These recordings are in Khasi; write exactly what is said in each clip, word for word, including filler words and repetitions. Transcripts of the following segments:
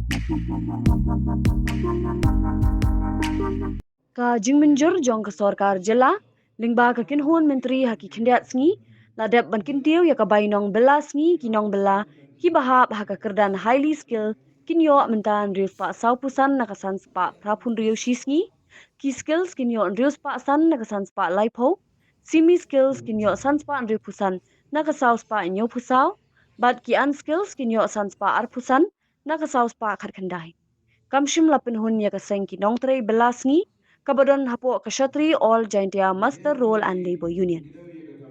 Ka jingmynjur jong ka sorkar jylla lyngba ka kynhun myntri ha ki khyndiat sngi la dep ban kyntiew ïa ka bai nong bylla sngi. Ki nong bylla kiba hap ha ka kyrdan highly skilled kin ïoh mynta hynriew spah saw phew san na ka san spah phra phew hynriew shi sngi. Ki skills kin ïoh hynriew spah san na ka san spah lai phew. Semi skills kin ïoh san spah hynriew phew san na ka saw spah hynñiew phew saw. Bad ki unskills kin ïoh san spah ar phew san na ka saw spah khatkhyndai. Kam shym la pynhun ïa ka seng ki nongtrei bylla sngi kaba don hapoh ka Shatri All Jaintia Muster Roll and Labour Union.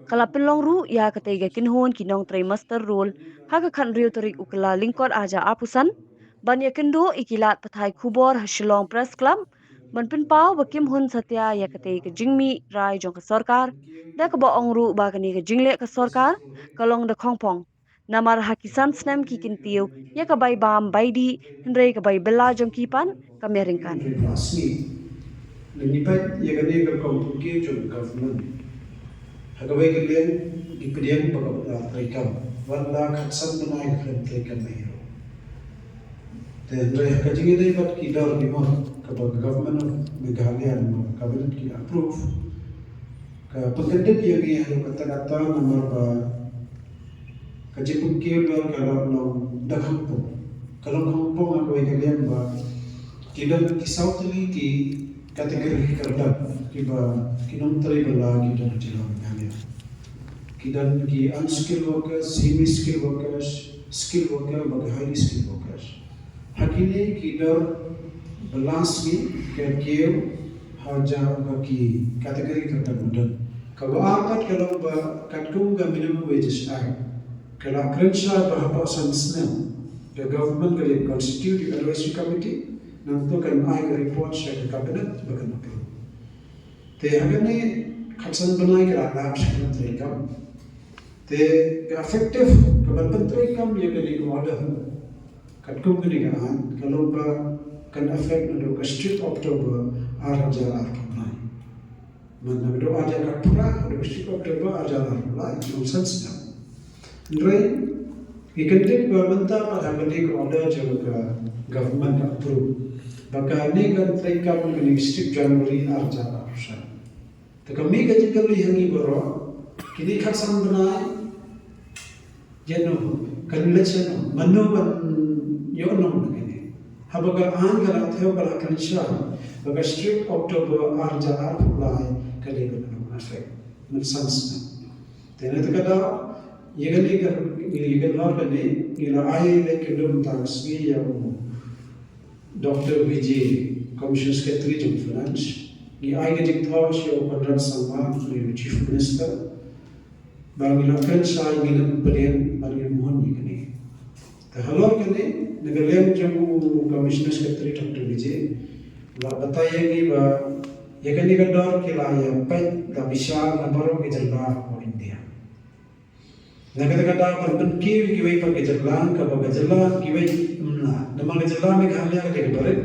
Ka la pynlong ruh ïa katei ka kynhun ki nongtrei muster roll ha ka khathynriew tarik u Kyllalyngkot arhajar arphew san ban ïakynduh ïa ki lad pathai khubor ha Shillong Press Club ban pynpaw ba kim hun satia ïa katei ka jingmih rai jong ka sorkar, da kaba ong ruh ba kane ka jingleh ka sorkar ka long da khongpong. Namar ha ki san snem ki kyntiew ïa ka bai bam bai dih, hynrei ka bai bylla jong ki pat kam ïaryngkat. Lynti pat ïa kane ka kong pyrkhat jong government. Ha kawei ka liang ki pdiang ba ka la treikam, wat la khatsan bnai ka khlem treikam ei ei ruh. Te hynrei ha ka jingïadei bad ki dor ki mot kaba ka Government of Meghalaya, ka Cabinet ki approve, ka pynkyndit ïa ngi haduh katta katta namar ba ka jingpynkiew dor ka la long da khongpong. Ka long khongpong ha kawei ka liang ba ki don ki saw tylli ki category ki kyrdan kiba ki nongtrei bylla ki don ha jylla Meghalaya. Ki don ki unskilled workers, semi skilled workers, skilled worker bad ki highly skilled workers. Ha kine ki dor bylla sngi ka kiew ha ja ba ki category kyrdan ba don. Kaba ar pat ka long ba katkum ka Minimum Wages Act ka la kren shai ba hapoh san snem ka government ka dei constitute ïa ka advisory committee, nangta kan ai ka report sha ka cabinet ba kan approve. Te ha kane khatsan bnai ka la dap sha ka treikam. Te ka effective ka ban pyntreikam ïa kane ka order katkum kane ka aiñ ka long ba kan effect naduh ka six October arhajar arphew lai. Man naduh arhajar arphew lai haduh six October arhajar arphew lai, long san snem. Hynrei ngi kyndit ba mynta pat ha kane ka order jong ka government ka approve ba kane kan treikam kane six January arhajar arphew san. Te ka mih ka jingkylli ha ngi baroh, kine khatsan bnai ïa no, kan leit sha no, mano ban ïoh nong na kane. Haba ka aiñ ka la thew ka la kren shai ba ka six October arhajar arphew lai ka dei ban long effect. Mynsan snem. Te na kata ka daw ïa kane ka, ïa ka lor kane ngi la ai leit kyndon mynta ka sngi ïa u Doctor Vijay, Commissioner Secretary jong Finance, ngi ai ka jingthoh sha u Conrad Sangma, u Chief Minister, ba ngi la kren shai, ngin ym pdiang bad ngin ym hun ïa kane. Te halor kane, na ka liang jong u Commissioner Secretary Doctor Vijay, la batai ïa ngi ba ïa kane ka dor ki la ïa peit da bishar na baroh ki jylla hapoh India. Na kata ka daw ban pynkiew ïa kiwei pat ki jylla, kaba ka jylla kiwei ym lah. Namar ka jylla Meghalaya ka dei kaba rit.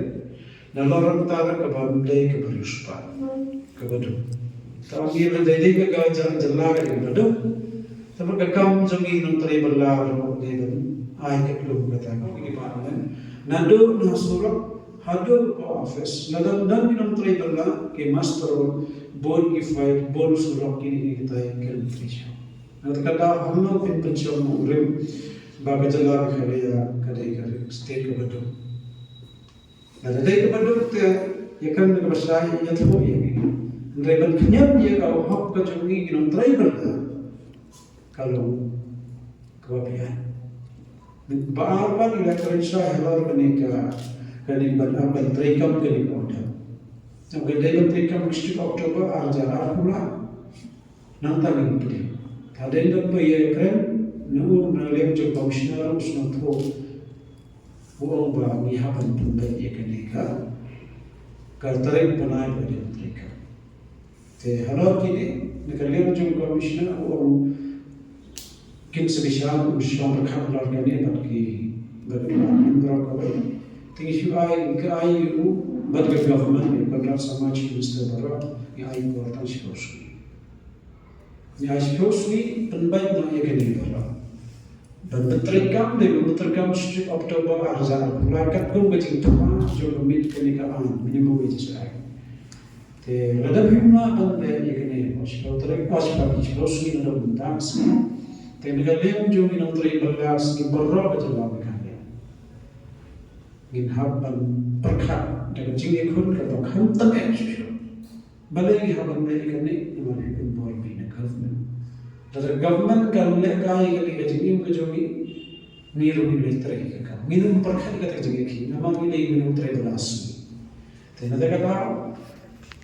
Nalor ruh kata kaba ym dei kaba riewspah, kaba duk. Te ym dei dei ka jylla ka dei kaba duk. Te ka kam jong ngi nongtrei bylla ruh dei ban ai ka lum kata ka kiba ym. Naduh na surok haduh ka office, lada ym don ki nongtrei bylla, ki muster roll, bun ki fight, bun surok, kine kitai ki nongtrei. Na kata ka daw, hangno phin pynshong u rim ba ka jylla Meghalaya ka dei ka state kaba duk. Lada dei kaba duk te ïa kane kaba shai ïathuh ïa ngi. Hynrei ban khñiot ïa ka hok ka jong ngi ki nongtrei bylla ka long kaba biang. Ba ar pat ngi la kren shai halor kane ka, kane ban, ban treikam kane ka order. Ka dei ban treikam six October arhajar arphew lai. Nangta ngin pdiang. Hadien ba ïa kren, na u na liang jong Commissioner u sngewthuh. U ong ba ngi hap ban pynbeit ïa kane ka, ka tarik bnai ba dei treikam. Te halor kine, na ka liang jong Commissioner u ong kin sa bishar, u shong pyrkhat halor kane bad ki, bad ki, bad ki, bad ki, te ngi shu ai, ka ai u, bad ka government, u Conrad Sangma Chief Minister baroh, ngi ai por tang shiphew sngi. Ngi ai shiphew sngi pynbeit noh ïa kane baroh. Ban pyntreikam, dei ban pyntreikam shi tarik October ar hajar arphew lai katkum ka jingthma jong ka miet kane ka aiñ Minimum Wage Act. Te lada phim lah ban leh ïa kane, shiphew tarik, ah, shiphew, shiphew sngi na ka bynta ka sngi. Te na ka liang jong ngi nongtrei bylla sngi baroh ka jylla Meghalaya, ngin hap ban pyrkhat da ka jingïakhun kaba kham tyngeh shuh shuh. Balei ngi hap ban leh ïa kane? Namar ngi pynbor bha na government. Lada government kan leh kai ïa kane ka jingim ka jong ngi, ngi ruh ngin leit trei ka kam. Ngin ym pyrkhat ïa kata ka jingïakhun namar ngi dei ngi nongtrei bylla sngi. Te na kata ka daw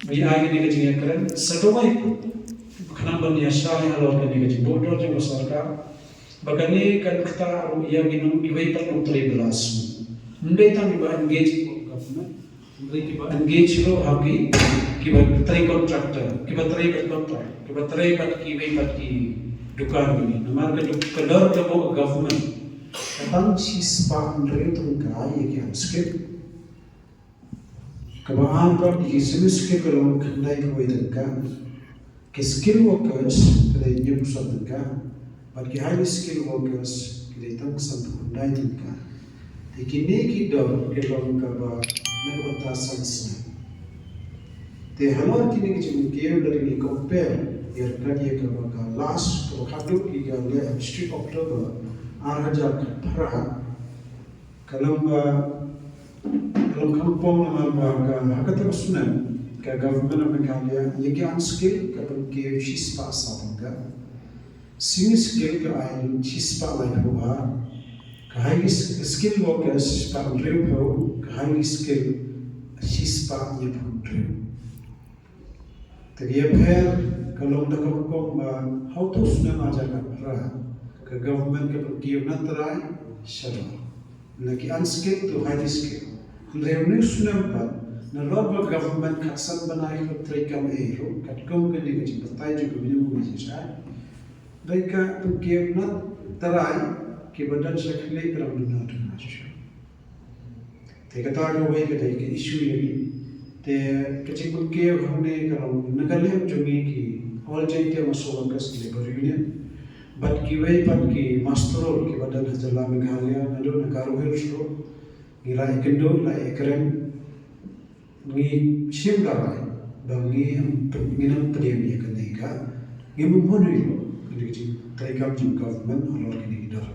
ngi ai kane ka jingïakren sa kawei, khnang ban ïashai halor kane ka jingbuh dor jong ka sorkar. Ba kane kan ktah ruh ïa ngi nong, kiwei pat nongtrei bylla sngi. Ym dei tang kiba engage bad government, hynrei kiba engage ruh ha ki, kiba trei contractor, kiba trei bad contract, kiba trei bad kiwei pat ki dukan kine. Namar ka duk-, ka dor ka buh ka government ka tang shispah hynriew tyngka ïa ki unskilled. Kaba ar pat ïa ki semi skilled ka long khyndai kawei tyngka. Ki skilled workers ki dei hynñiewphew san tyngka. Bad ki highly skilled workers ki dei tang sanphew khyndai tyngka. Te kine ki dor ki long kaba na ka bynta san snem. Te halor kine ki jingkiew lada ngi compare ïa ka, ïa kaba ka last kaba khadduh ki ka leh ha shi tarik October ar hajar khatphra. Ka long ba, ka long kham pong namar ba ka, ha kata ka snem ka government of Meghalaya ïa ki unskilled ka pynkiew shispah saw tyngka. Semi skilled ka ai shispah laiphew ar. Ka highly s-, skilled workers shispah hynriewphew, ka highly skilled shispah hynñiewphew hynriew. Te ka ïapher ka long da ka rukom ba ha uto u snem ar hajar khatphra ka government ka pynkiew na trai sha dor, na ki unskilled to highly skilled. Hynrei une u snem pat nalor ba government ka san bnai ka treikam ei ruh katkum kane ka jingbatai jong ka Minimum Wage Act, dei ka pynkiew na trai kiba don sha khlieh ka dang duna duna shuh shuh. Te kata kawei ka dei ka issue ïa ngi. Te ka jingpynkiew hangne ka long na ka liang jong ngi ki All Jaiñtia Maso Workers Labour Union bad kiwei pat ki muster roll kiba don ha jylla Meghalaya naduh na Garo Hills ruh. Ngi la ïakynduh, la ïakren, ngi shim la rai ba ngi, ngin ym pdiang ïa kane ka, ngim hun ïa kane ka jingtreikam jong government halor kine ki dor.